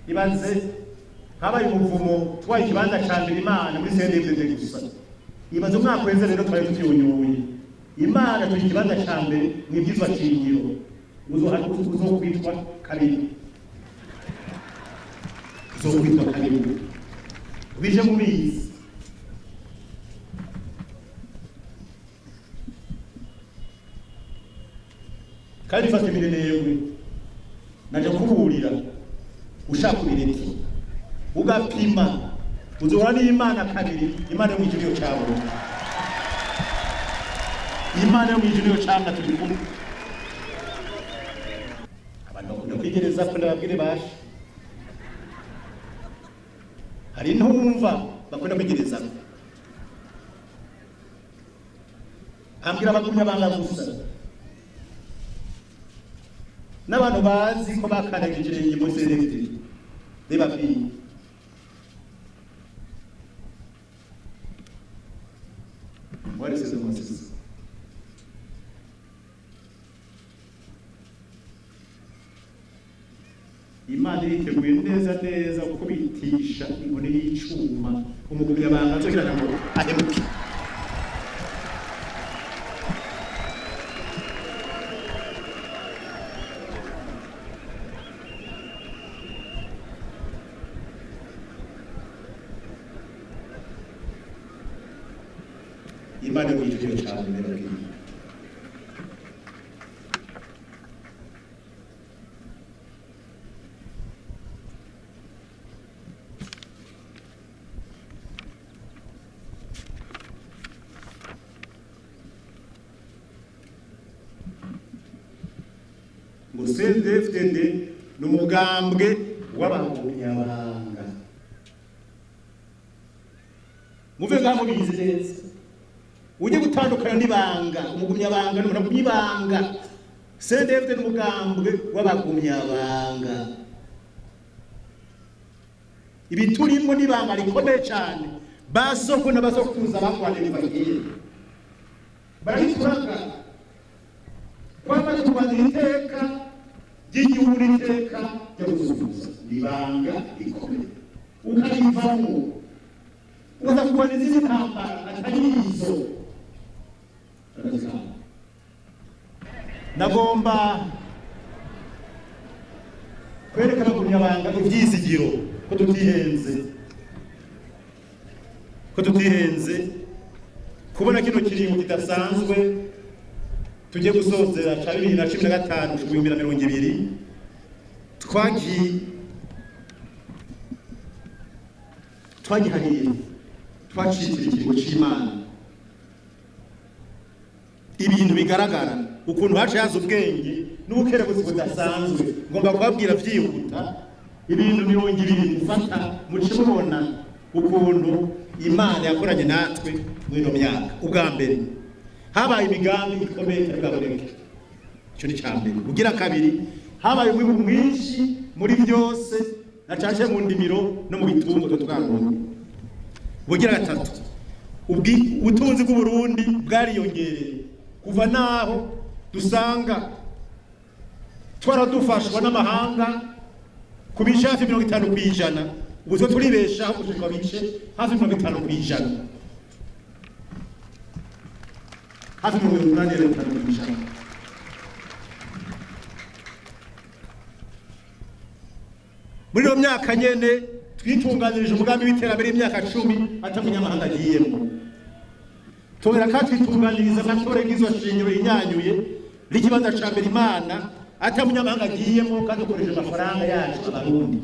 Ibaze habaye umuvumo, twaye ikibanza ca mbere Imana muri CNDD gusa. Ibaze umwaka uheze rero twari tutiyunyuye Imana, turi ikibanza ca mbere mu ibyizwa shingiro, uzokwitwa kabiri, uzokwitwa kabiri bije mubizi. Kandi fata iminenegwe naje kuburira, ushaka ubireke ugapima, uzohora n'Imana kabiri. Imana yo mw'ijuru yo cabona, Imana yo mw'ijuru yo camwa, turi kumwe. Abantu bakunda kwigereza ko ndababwire bashe, hari ntumva bakunda kwigereza ambwira abagumya banga gusa n'abantu bazi ko bakandagije ikirenge muri CNDD bibabwiye. What is it? Imana iriteguye neza neza kubitisha inkoni y'icuma umugumyabanga azogira ngo ahemuke. Imana yo mw'ijuru cyane ndababwiye. Ngo CNDD-FDD ni umugambwe w'abagumyabanga, muve ngaho mubizi neza, ujye gutandukana n'ibanga. Umugumyabanga ni umuntu agumya ibanga. CNDD-FDD ni umugambwe w'abagumyabanga. Ibiturimo n'ibanga rikomeye cyane, basoko n'abasokuruza bakwaniye bagiye barabituraga kwamaze kurwanira iteka ry'igihugu n'iteka ryo gusuhuza. Ibanga rikomeye ukarivamo ukaza kurwana izindi ntambara atari izo. Nagomba kwerekana abagumyabanga ivyizigiro ko tutihenze, ko tutihenze kubona kino kiringo kidasanzwe tujye gusozera ca 2015 2020. Twagihariye, twacitira ikiringo c'Imana. Ibintu bigaragara ukuntu haca haza ubwenge n'ubukerebutsi budasanzwe. Ngomba kubabwira vyihuta ibintu 20 mufata muce mubona ukuntu Imana yakoranye natwe muri ino myaka. Ubwa mbere, habaye imigambi ikomeye itari bwaboneke, icyo ni icya mbere. Ugira kabiri, habaye umwimbu mwinshi muri byose, na cane cane mu ndimiro no mu bitungo tuba twabonye. Ubugira gatatu, ubutunzi bw'Uburundi bwariyongereye kuva naho dusanga twaradufashwa n'amahanga ku bice hafi 50%, ubu twe turibeshaho gushika bice hafi 50%, hafi 85%. Muri iyo myaka nyene twitunganirije umugambi w'iterambere y'imyaka 10 ata munyamahanga agiyemo, tongera kandi twitunganiriza amatora y'ibwirizwa shingiro inyanyuye n'ikibanza ca mbere Imana ata munyamahanga agiyemo, kandi dukoresheje amafaranga yacu Abarundi.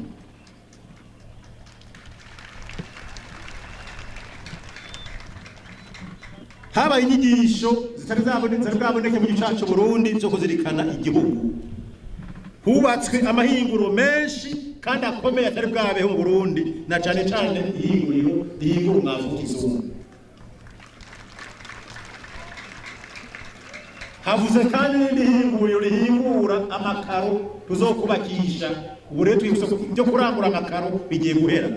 Habaye inyigisho zitari bwaboneke mu gihugu cacu Burundi zo kuzirikana igihugu. Hubatswe amahinguro menshi kandi akomeye atari bwabeho mu Burundi, na cane cane ihinguriro rihingura umwavu w'ikizungu. Havuze kandi n'irindi hinguriro rihingura amakaro tuzokubakisha. Ubu rero twibutse ko ibyo kurangura amakaro bigiye guhera,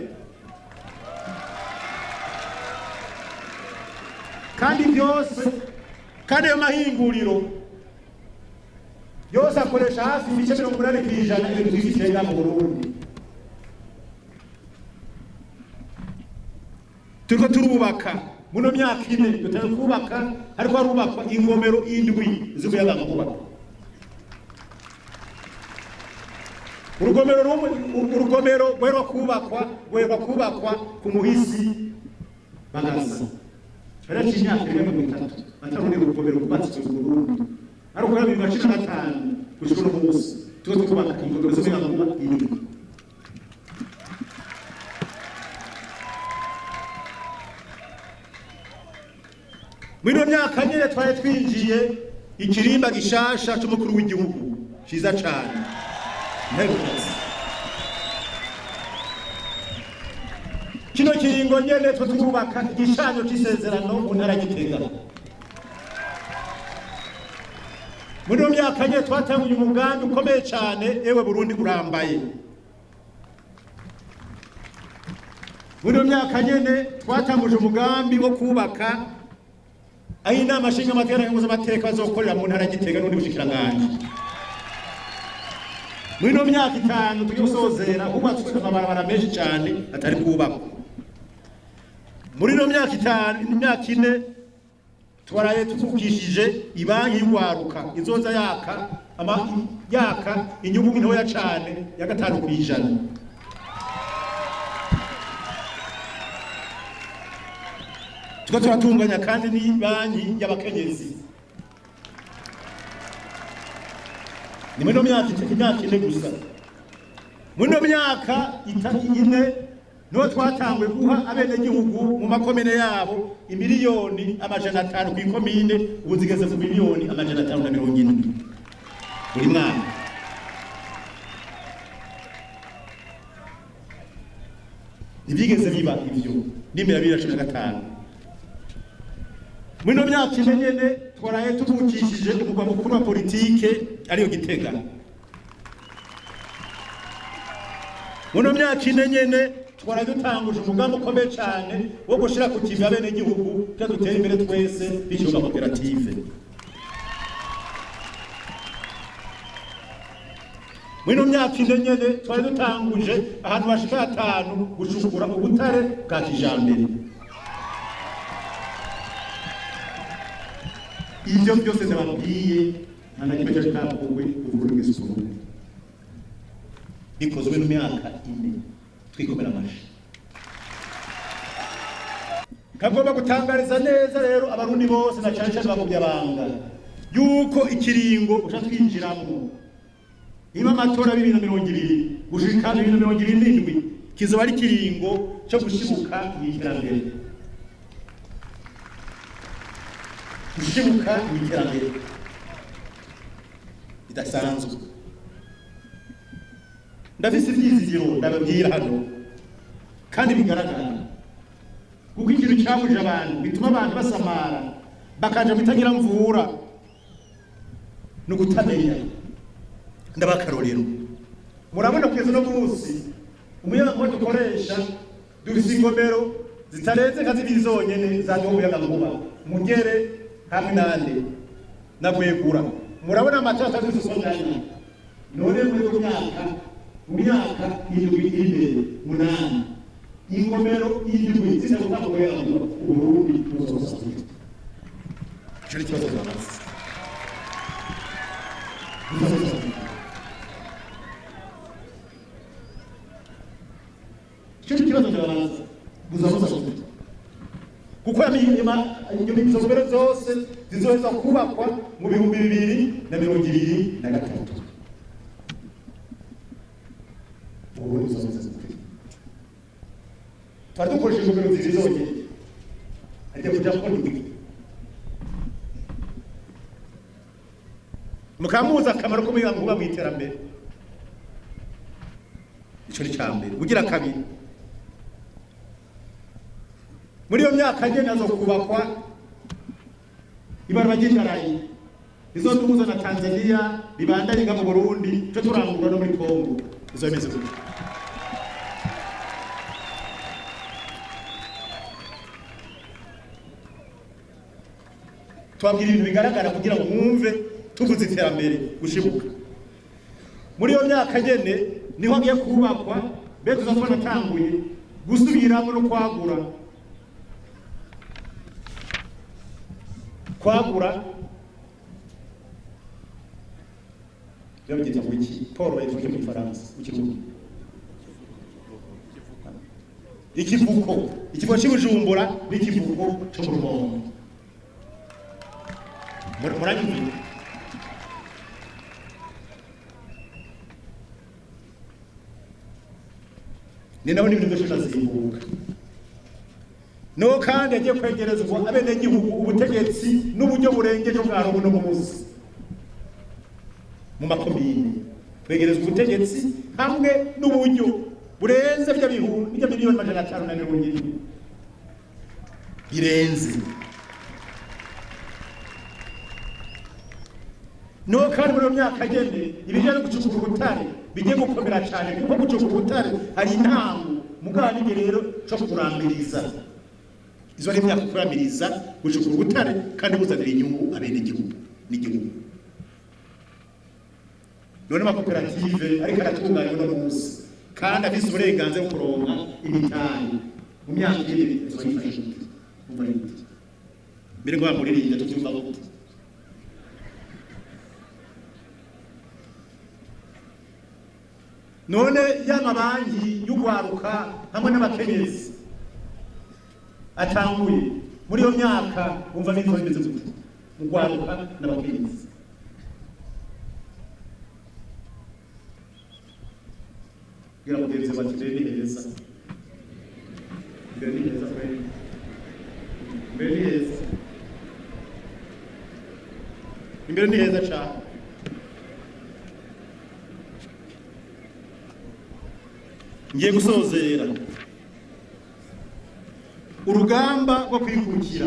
kandi byose, kandi ayo mahinguriro yose akoresha hafi ibice 80% ibintu twifitiye mu Burundi. Turiko turubaka muno myaka 4 dutari kubaka, hariko harubakwa ingomero 7 z'umuyagankuba. Urugomero rumwe, urugomero rwerwa kubakwa ku Muhisi Bagaza. Baraciye imyaka 30 atarundi urugomero rwubatswe mu Burundi. Ariko kubera 2015 gushika uno munsi turiko twubaka ingomero z'umuyagankuba 7. Muri ino myaka nyene twari twinjiye ikirimba gishasha c'umukuru w'igihugu ciza cane. Kino kiringo nyene twe turubaka igishanyo c'isezerano mu ntara ya Gitega. Muri ino myaka nyene twatanguye umugambi ukomeye cane, ewe Burundi urambaye. Muri ino myaka nyene twatanguje umugambi wo kubaka aho inama nshingamateka n'amateka bazokorera mu ntara ya Gitega n'ubundi bushikiranganji. Muri ino myaka 5 tugiye gusozera hubatswe amabarabara menshi cane atari kubakwa. Muri ino myaka 5, imyaka 4 twaraye tuvukishije ibanki y'urwaruka izoza yaka inyungu ntoya cane ya 5%. Tuko turatunganya kandi ni banki y'abakenyezi. Ni muri ino myaka imyaka 4 gusa. Muri ino myaka 4 niho twatanguye guha abenegihugu mu makomine yabo imiliyoni 500 kw'ikomine, ubu zigeze ku miliyoni 570 buri mwaka. Ntibyigeze biba ivyo n'imbere ya 2015. Muri ino myaka 4 nyene twaraye tuvukishije umugwa mukuru wa politike ariyo Gitega. Muri ino myaka 4 nyene twaraye dutanguje umugambi ukomeye cane wo gushira ku kivi abenegihugu kugira dutere imbere twese biciye mu makoperative. Muri ino myaka 4 nyene twari dutanguje ahantu hashika 5 gucukura ubutare bwa kijambere. Ivyo byose ndababwiye nta na kimwe cyari cyakozwe kuva muri Burundi. Bikozwe mu myaka 4 twikomera amashi. Kagomba gutangariza neza rero abarundi bose na cyane cyane abagumyabanga yuko ikiringo uca twinjiramwo niba amatora 2020 gushika 2027 kizoba ari ikiringo cyo gushibuka mu iterambere. Gushibuka mu iterambere bidasanzwe. Ndafise ivyizigiro ndababwira hano kandi bigaragara, kuko ikintu cyabuje abantu bituma abantu basamara bakaja bitagira mvura no kutamenya. Ndabakarorero, murabona kugeza no munsi umuyagankuba dukoresha dufise ingomero zitarenze nka zibiri zonyene zaduha umuyagankuba, Mugere hamwe nande na Bwegura. Murabona amatara atari dufise none muri iyo myaka, mu myaka 7 iri imbere 8 ingomero 7 zizatanga umuyagankuba, Uburundi buzosubira. Ico ni ikibazo cy'amazi. Ico ni ikibazo cy'amazi. Buzosubira. Kuko izo ngomero zose zizoheza kubakwa mu 2023. Uburundi buzosubira. Twari dukoresheje ingomero zibiri zonyine. Ajya kuja kubona indwi. Mukamuza akamaro k'umuyagankuba mu iterambere. Ico ni ca mbere. Ugira kabiri, muri iyo myaka nyene hazokubakwa ibarabara ry'indarayi rizoduhuza na Tanzania ribandanye mu Burundi, cyo turangura no muri Kongo. Izo bimeze gutyo. Twabwira ibintu bigaragara kugira ngo mwumve tuvuze iterambere gushibuka. Muri iyo myaka nyene niho hagiye kubakwa, mbere tuza tubona tanguye gusubiramo no kwagura Kwagura byo byita ngo iki? Port bayita mu Gifaransa, mu Kirundi ikivuko, ikivuko cy'i Bujumbura n'ikivuko cyo mu Rumonge. Muranyumvira? Ni naho n'ibintu byose birasimbuka. No kandi agiye kwegerezwa abenegihugu ubutegetsi n'uburyo burengeje bwa buno munsi mu makomine, kwegerezwa ubutegetsi hamwe n'uburyo burenze bya bihumbi bya miliyoni 570 birenze. No kandi muri iyo myaka agende ibijyanye no gucukura ubutare bigiye gukomera cyane, kuko gucukura ubutare hari intango mugabo n'igihe rero cyo kurambiriza. Izo ari imyaka kuramiriza gucukura ubutare kandi buzanira inyungu abenegihugu n'igihugu. None amakoperative ariko aratunganywa uno munsi kandi afise uburenganzira bwo kuronka imitahe, mu myaka iri izoba yifashe gute? Umva ari gute mbere ngo bamuririnda tuvyumva gute? None ya mabanki y'ugwaruka hamwe n'abakenyezi atanguye muri iyo myaka, wumva bizoba bimeze gute mu gwaruka n'abakenyezi? Bwira mugenzi wawe ati: "Mbere ni heza, mbere ni heza kweli, mbere ni heza, imbere ni heza cyane." Ngiye gusozera. Urugamba rwo kwikukira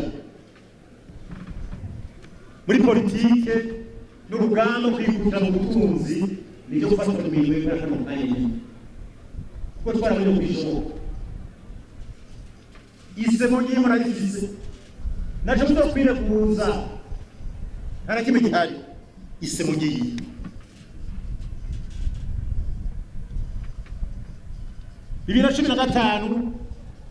muri politike n'urugamba rwo kwikukira mu butunzi nibyo gufata mu minwe muri kano kanya nyine, kuko twarabonye ko bishoboka. Isemo ngiye murayifise, naco muzokwireguza, nta na kimwe gihari. Isemo ngiye 2015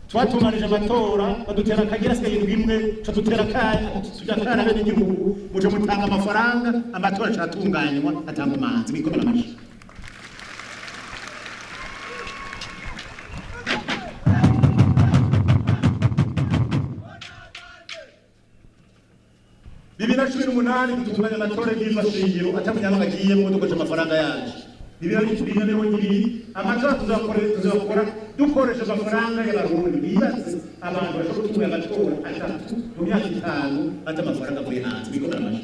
twatunganije amatora, badutera akagira asigaye indwi imwe, ca dutera akanya tujya kana bene igihugu, muje mutanga amafaranga, amatora aratunganywa atanga umanzi mwikomera amashi. 2018 dutunganya amatora y'ibwirizwa shingiro atamunyamahanga agiyemwo, dukoresha amafaranga yacu. 2020 amatora tuzakora dukoresha amafaranga y'Abarundi. Bibaze abantu bashobora gutunganya amatora atatu mu myaka 5 ata amafaranga avuye hanze. Bikomera amashi.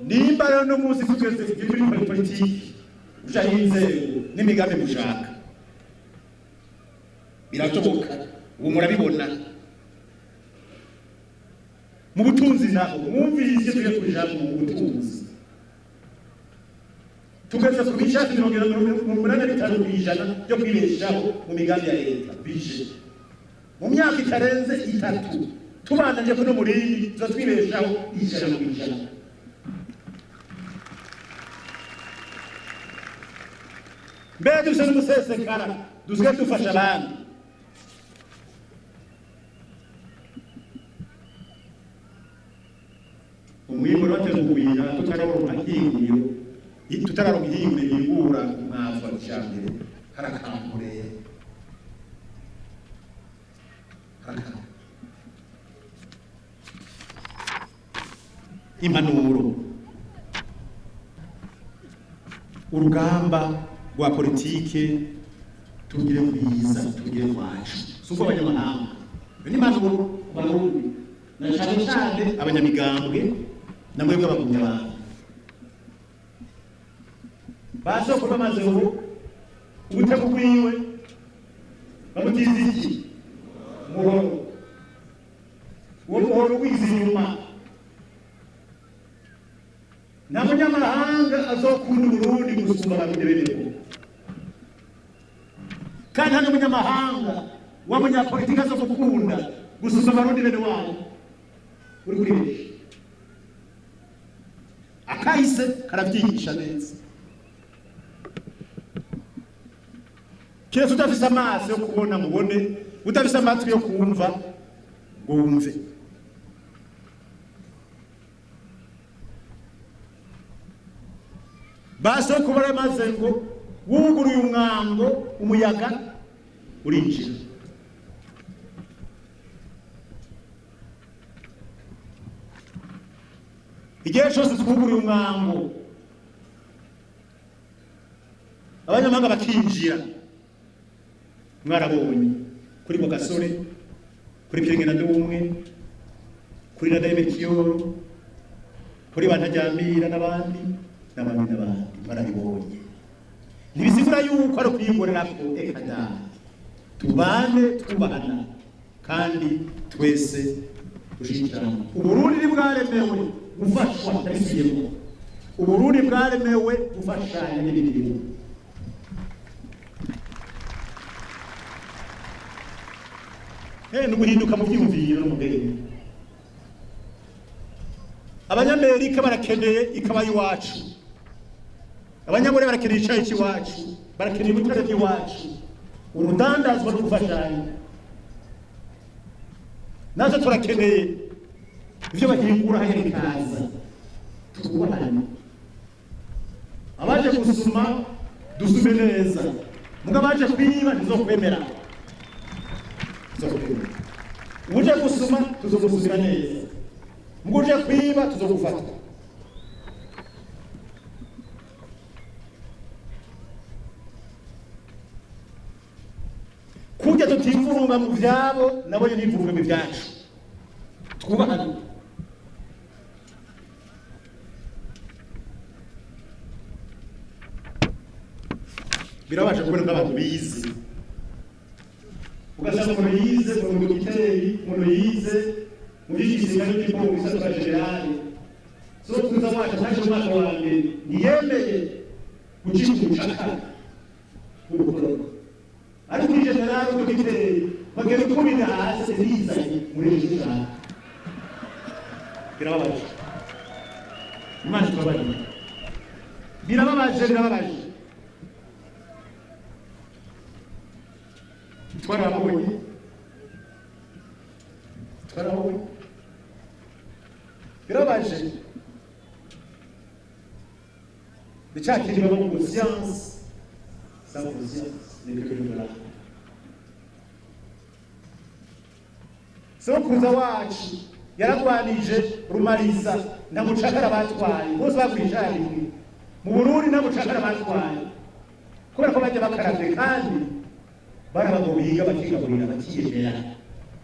Nimba rero no munsi tugeze muri politiki, ushaho inzego n'imigambi mushaka, birashoboka, ubu murabibona. Mu butunzi naho mwumvise tugiye kuja mu butunzi, tugeze ku bice hafi 85% byo kwibeshaho mu migambi ya leta bije. Mu myaka itarenze 3 tubananje kuno murindi, tuza twibeshaho 100%. Mbere dufise n'umusesekara, dusigaye dufasha abandi. Umwimbu wateguye tutararonka ihinguriro, tutararonka ihinguriro rihingura umwavu wa kijambere. Harakangure, harakangure. Impanuro: urugamba rwa politike tugire rwiza, tugire rwacu, si uko abanyamahanga. Iyo ni impanuro ku Barundi na cyane cyane abanyamigambwe na mwebwe abagumyabanga. Basoko bamaze ubu ubutego bwiwe bamutiza iki? Umuhoro. Uwo muhoro wize inyuma, nta munyamahanga azokunda Uburundi gusumba Abarundi bene. Kandi nta n'umunyamahanga wa munyapolitiki azokukunda gusumba Abarundi bene wabo. Uri kuri benshi akahise karavyigisha neza. Kiretse udafise amaso yo kubona mubone, udafise amatwi yo kumva. Ngo wumve. Basoko baramaze ngo wuguruye umwango, umuyaga urinjira. Igihe cyose twuguruye umwango, abanyamahanga bakinjira. Mwarabonye kuri Gasore, kuri Pierre Ngendandumwe, kuri Ndadaye, kuri Bantajyambira, n'abandi n'abandi n'abandi, barabibonye. Ntibisigura yuko ari ukwigorera ko, eka da. Tubane twubahana kandi twese dushikirana. Uburundi bwaremewe gufashwa, ndabisubiyemo, Uburundi bwaremewe gufashanya n'ibindi bihugu. No guhinduka mu byiyumviro no mu bwenge. Abanyamerika barakeneye ikaba iwacu, Abanyabure barakeneye icyayi cy'iwacu, barakeneye ubutare bw'iwacu, urudandazwa no gufashanya. Natwe turakeneye ibyo bahingura hariya bikaza. Twubahane. Abaje gusuma dusume neza, muga abaje kwiba ntizokwemera, tuzokwemera. Uje gusuma tuzogusumira neza, muga uje kwiba tuzogufata. Kurya tutivurunga mu vyabo, nabo nyene nivurunga mu vyacu. Twubahane. Birabasha kubona nk'abantu bize, ugasanga umuntu yize mu dogiteri, umuntu yize mu by'igisirikare n'igipolisi, asa général. Sokuruza wacu ataje umwaka wa mbere, ntiyemeye gucika umucakara w'ubukoloni, ariko uri général, dogiteri, bagera ukubita hasi bizanye muri ejo cyane. Birababaje, Imana itubabarire. Birababaje, birababaje. Twarabonye, twarabonye, birababaje. Ni cya kindi bavuga ngo science sans conscience n'est que le dollar. Sokuruza wacu yaragwanije Rumariza, nta mucakara batwaye, bose baguye icyarimwe. Mu Burundi nta mucakara batwaye, kubera ko bajya bakaravye, kandi bari abagabo biga, bakigaburira, bakiyemera,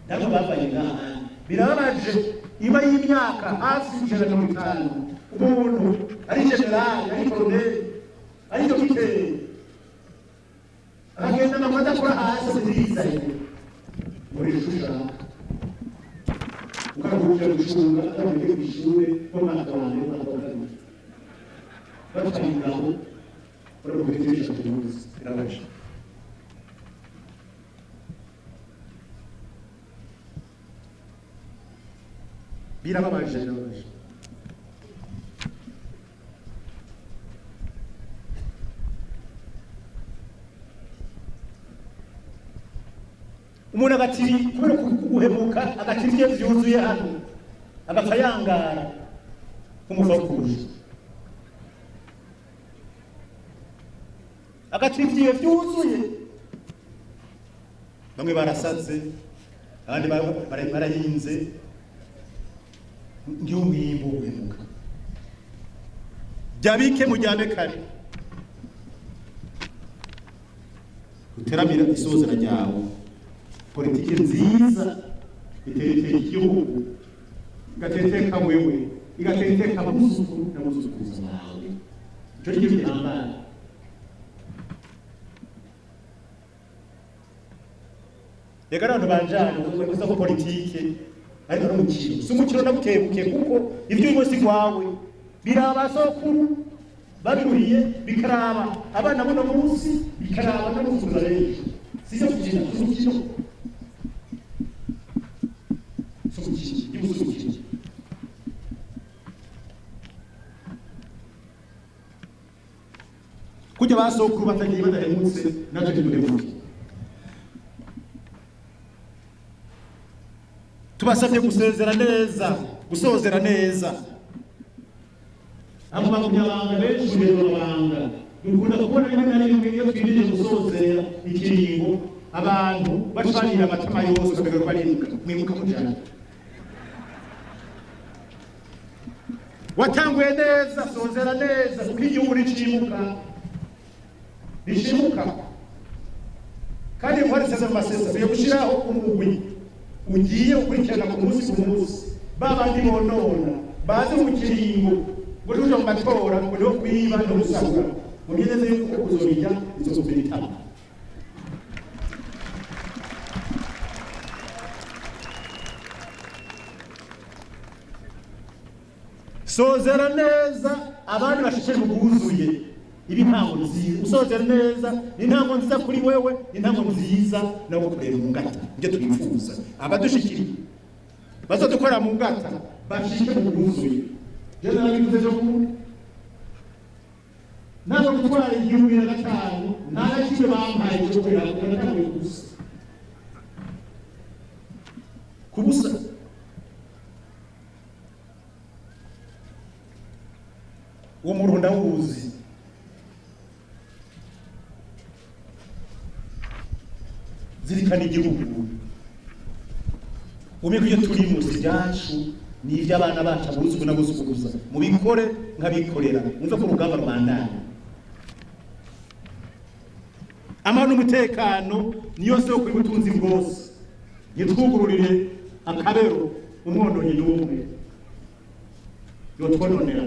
ntabwo bavanye ngaha. Birababaje, iba y'imyaka hafi 150, umuntu ari général, ari colonel, ari dogiteri, akagenda amakuru adakora hasi, zizanye muri ushaka ukaruhuka gucunga atavuye ku ishure mu mwaka wa mbere, umwaka wa kabiri, batwaye ingabo baragutegereje ku munsi. Birababaje. Birababaje, birababaje. Umuntu agatiri kubera guhemuka, agatiri ibye byuzuye hano, agapfa yangara nk'umuva kuje, agatiri ibyiwe byuzuye. Bamwe barasaze, abandi barahinze. Ngiyo umwimbu wo guhemuka. Jyabike mujyane kare, uteramira isozera ryawe. Politiki nziza iterekeye igihugu, igateteka wewe, igateteka abuzukuru n'abuzukuruza bawe. Icyo ni cyo gihambaye. Reka abantu banjana gusa ko politike ariko ari umukino. Si umukino na bukebuke, kuko ibyo urimo si rwawe, biraba sokuru babiruhiye, bikaraba abana buno munsi, bikaraba n'abuzukuruza b'ejo. Si cyo gukina, si umukino, si umukino, igihugu si umukino. Kujya ba sokuru batagiye badahemutse, natwe ntiduhemuke. Tubasabye gusezera neza, gusozera neza. Abo bagumyabanga benshi mu mabanga dukunda kubona rimwe na rimwe iyo twirinde gusozera ikiringo, abantu bacanira amatama yose bakagaruka barimuka. Mwimuka mujana. Watanguye neza, sozera neza, kuko igihugu nicimuka nicimuka. Kandi intwari mu masesa yo gushyiraho umugwi ugiye ukurikirana ku munsi ku munsi ba bandi bonona baze mu kiringo ngo tuje mu matora, ngo niho kwiba no gusahura. Mumenye neza yuko kuzobijya bizokubera itama. Sozera neza, abandi bashishije bwuzuye. Ibi ntango nziza, usozera neza ni intango nziza kuri wewe, ni intango nziza nawe kureba mu ngata. Ibyo twifuza, abadushikiriye bazadukora mu ngata bashike mu bwuzuye. Je narabivuze ejo bundi, ntabwo gutwara 2005 nta na kimwe bampaye cyo kurera, natanguye gusa kubusa. Uwo muruho ndawuzi. Zirikana igihugu, umenye ko ibyo turimo si ibyacu, ni iby'abana bacu, abuzukuru n'abuzukuruza. Mubikore nk'abikorera, mwumve ko urugamba rubandanya. Amahoro n'umutekano niyo soko y'ubutunzi bwose. Nitwugururire akabero umwononyi n'umwe yotwononera.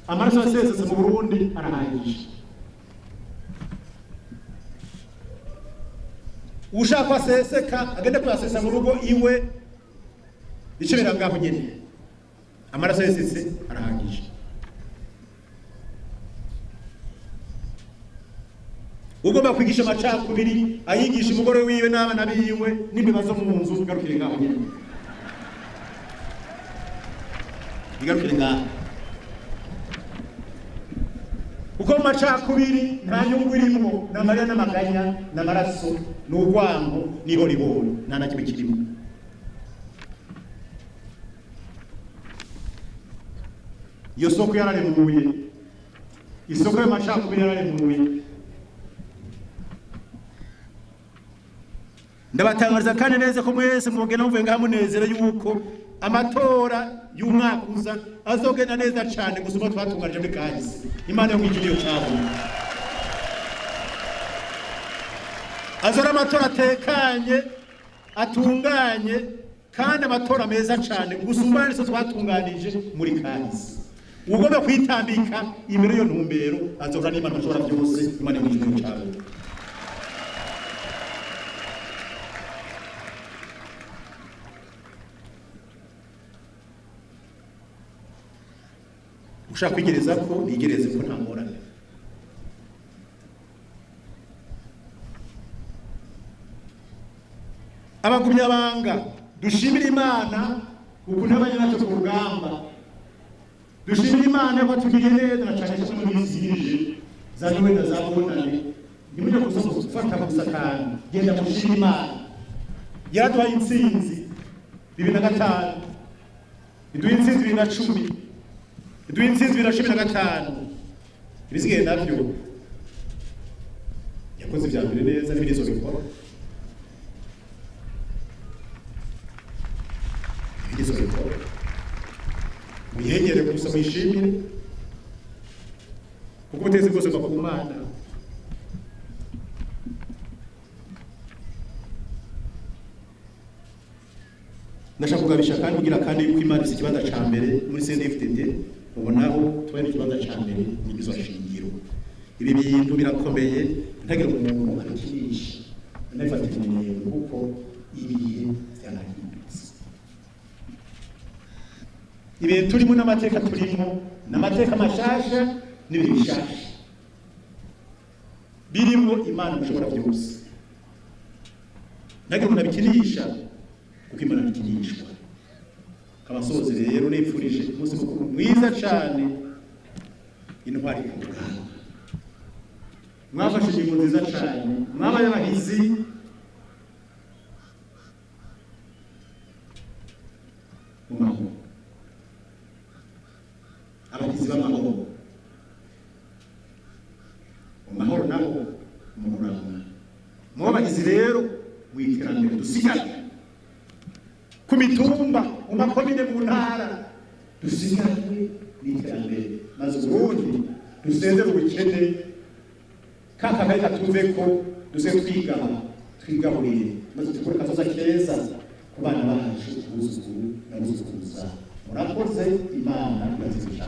Amaraso yasesetse mu Burundi arahagije. Ushaka aseseka agende kuyasesa mu rugo iwe, icyo birangaho nyene. Amaraso yasesetse arahagije. Ugomba kwigisha amacakubiri ayigisha umugore wiwe n'abana biwe n'imbeba zo mu nzu, bigarukire ngaho nyene, bigarukire ngaho, kuko mu macakubiri nta nyungu irimo, ni amarira n'amaganya n'amaraso n'urwango n'ihorihori, nta na kimwe kirimo. Iyo soko yararemuye, isoko y'amacakubiri yararemuye. Ndabatangariza kandi neza ko mwese mugenda muvuye ngaha munezero yuko amatora y'umwaka uza azogenda neza cyane gusumba twatunganije muri kahise. Imana yo mwijuru yo cyabona azora amatora atekanye, atunganye, kandi amatora meza cyane gusumba nizo twatunganije muri kahise. Ugomba kwitambika imbere yo ntumbero azora n'Imana ashobora byose. Imana yo mwijuru yo cyabona. Ushaka kwigereza ko nigereze ko nta ngorane. Abagumyabanga dushimira Imana ukuntu abanye natwe ku rugamba. Dushimira Imana ko tugiriye neza na cyane cyane mu minsi yije za Noheli na za Bonane. Nimujye gusa gufata gusa kandi genda mushimire Imana. Yaraduhaye intsinzi 2005, iduha intsinzi 2010, iduha intsinzi 2015. Ibisigaye navyo yakoze ibya mbere neza n'ibindi izobikora. Ibindi izobikora. Muyegere gusa muyishimire, kuko ubutegetsi bwose buva ku Mana. Ndashaka kugabisha kandi kugira kandi yuko Imana ifite ikibanza ca mbere muri CNDD-FDD, ubonaho tubaye n'ikibanza ca mbere n'ibizo shingiro. Ibi bintu birakomeye, ntagira umuntu abikinisha anabifatira intego, kuko ibihe byarahindutse. Ibihe turimo n'amateka turimo n'amateka mashasha n'ibihe bishasha birimo Imana ishobora byose. Ntagira umuntu abikinisha, kuko Imana ntikinishwa. Kabasoze rero nipfurije umunsi mukuru mwiza cyane intwari ku rugamba. Mwafashe ingingo nziza cyane, mwabaye abahizi. Abagizi b'amahoro, mu mahoro naho muhorana mubo bagizi rero mu iterambere dusigaye ku mitumba, mu makomine, mu ntara, dusiganwe n'iterambere, maze Uburundi dusezere ubukene, ka kagari katuve ko duze twigaba twigaburire, maze dukore kazoza keza ku bana bacu, abuzukuru n'abuzukuruza. Murakoze, Imana ibazize.